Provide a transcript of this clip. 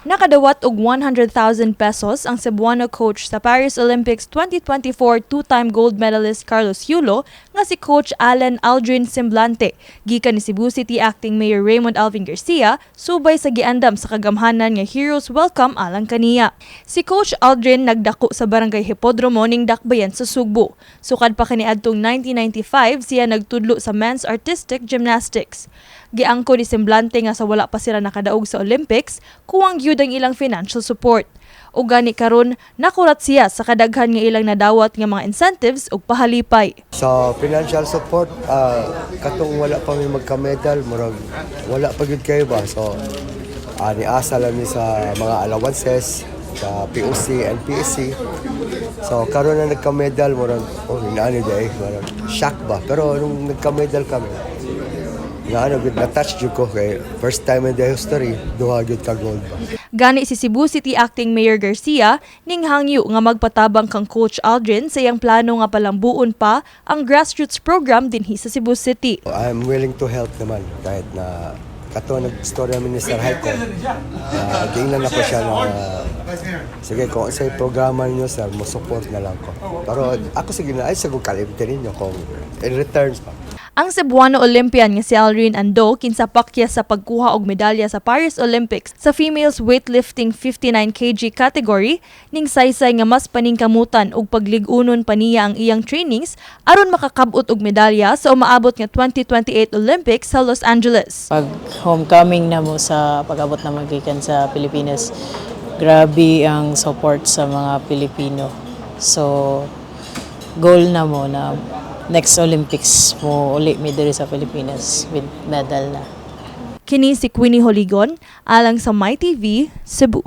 Nakadawat og ₱100,000 ang Cebuano coach sa Paris Olympics 2024 two-time gold medalist Carlos Yulo nga si Coach Allen Aldrin Semblante gikan ni Cebu City Acting Mayor Raymond Alvin Garcia subay sa giandam sa kagamhanan nga Heroes Welcome alang kaniya. Si Coach Aldrin nagdako sa Barangay Hipodromo ning Dakbayan sa Sugbo. Sukad pa kaniadtong 1995 siya nagtudlo sa men's artistic gymnastics. Giangko ni Semblante nga sa wala pa sila nakadaog sa Olympics, kuwang gyud ang ilang financial support. Ug gani karon nakurat siya sa kadaghan nga ilang nadawat nga mga incentives ug pahalipay. Sa financial support, katong wala pa mi magka-medal, murag wala pa gyud kayo ba. So, niasa lang mi sa mga allowances, sa POC and PSC. So, karon na nagka-medal, murag, oh, inaano diay, murag, shock ba? Pero nung nagka-medal kami, nga ano, gud na-touch jud ko kay first time in the history, duha gyud ka gold ba. Gani si Cebu City Acting Mayor Garcia ning hangyo nga magpatabang kang Coach Aldrin sa iyang plano nga palambuon pa ang grassroots program dinhi sa Cebu City. I'm willing to help naman kahit na kato nag-storya mi ni Sir Heiko. Giingnan ako siya na sige, kung sa programa ninyo, sir, mo support na lang ko. Pero ako sige na ay sa kalimti ninyo kung in returns pa. Ang Cebuano Olympian nga si Aldrin Ando kinsa pakyas sa pagkuha og medalya sa Paris Olympics sa females weightlifting 59 kg category ning saysay nga mas paningkamutan og paglig-unon pa niya ang iyang trainings aron makakab-ot og medalya sa umaabot nga 2028 Olympics sa Los Angeles. Pag homecoming na mo sa pag-abot na magikan sa Pilipinas, grabe ang support sa mga Pilipino. So, goal na mo na next Olympics mo uli mi diri sa Pilipinas with medal na. Kini si Queenie Holigon alang sa MyTV, Cebu.